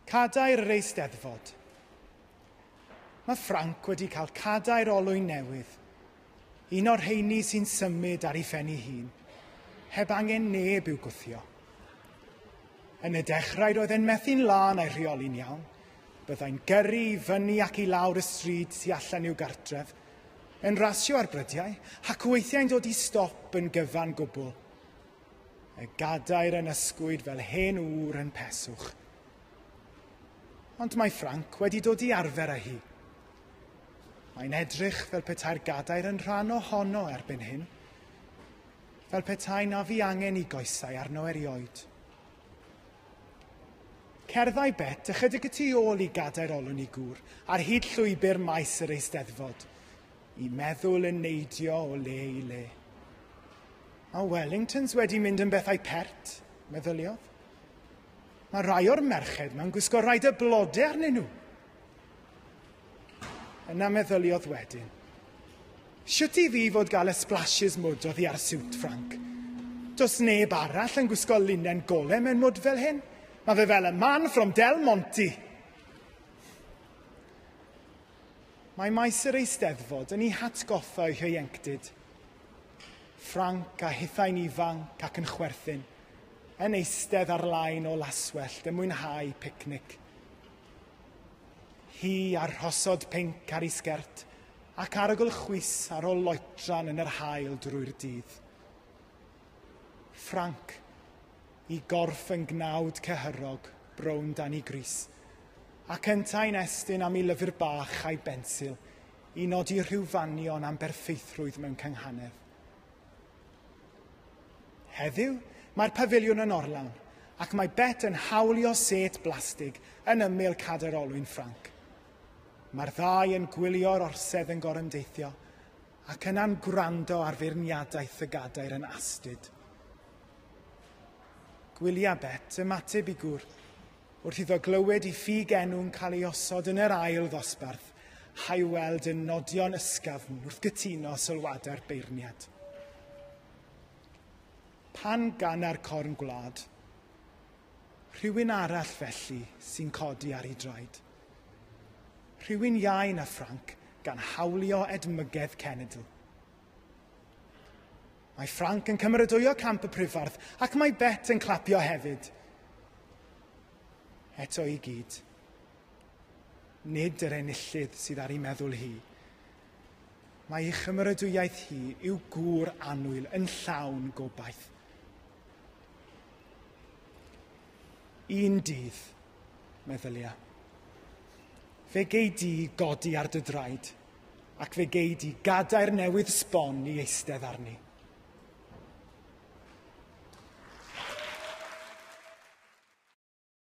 Cadair yr Eisteddfod. Mae Frank wedi cael cadair olwyn newydd, un o'r rheini sy'n symud ar ei phen ei hun, heb angen neb i'w gwthio. Yn y dechrau roedd e'n methu'n lân a'i rheoli'n iawn. Byddai'n gyrru i fyny ac i lawr y stryd tu allan i'w gartref, yn rasio ar brydiau, ac weithiau'n dod i stop yn gyfan gwbl. Y gadair yn ysgwyd fel hen ŵr yn peswch. Ond mae Frank wedi dod i arfer â hi. Mae'n edrych fel petai'r gadair yn rhan ohono erbyn hyn, fel petai na fi angen i goesau arno erioed. Cerddai Bet ychydig y tu ôl i gadair olwyn i gŵr ar hyd llwybr maes yr Eisteddfod, i meddwl yn neidio o le i le. Mae Wellingtons wedi mynd yn bethau pert, meddyliodd. Mae rhai o'r merched mewn gwisgo rhai dy blode arnyn nhw. Yna meddyliodd wedyn. Shwt i fi fod gael y splashes mwd oddi ar siwt Frank? Does neb arall yn gwisgo linen gole mewn mwd fel hyn. Mae fe fel y man from Del Monte. Mae maes yr Eisteddfod yn ei hatgoffa o'i hieuenctid. Frank a hithau'n ifanc ac yn chwerthin, yn eistedd ar lain o laswellt yn mwynhau picnic. Hi a'r rhosod pinc ar ei sgert ac arogl chwys ar ôl loetran yn yr haul drwy'r dydd. Frank, i gorff yn gnawd cyhyrog, brown dan ei grys, ac yntau'n estyn am ei lyfr bach a'i bensil i nodi rhyw fanion am berffeithrwydd mewn cynghanedd. Heddiw, mae'r pafiliwn yn orlawn, ac mae Bet yn hawlio set blastig yn ymyl cadair olwyn Frank. Mae'r ddau yn gwylio'r orsedd yn gorymdeithio, ac yna'n gwrando ar feirniadaeth y gadair yn astud. Gwylia Bet ymateb i gŵr wrth iddo glywed i ffug enw'n cael ei osod yn yr ail ddosbarth a'i weld yn nodio'n ysgafn wrth gytuno sylwadau'r beirniad. Pan gana'r corn gwlad, rhywun arall felly sy'n codi ar ei draed. Rhywun iau na Frank gan hawlio edmygedd cenedl. Mae Frank yn cymeradwyo camp y prifardd ac mae Bet yn clapio hefyd. Eto i gyd, nid yr enillydd sydd ar ei meddwl hi. Mae ei chymeradwyaeth hi i'w gŵr annwyl yn llawn gobaith. Un dydd, meddylia, fe gei di godi ar dy draed ac fe gei di gadair newydd sbon i eistedd arni.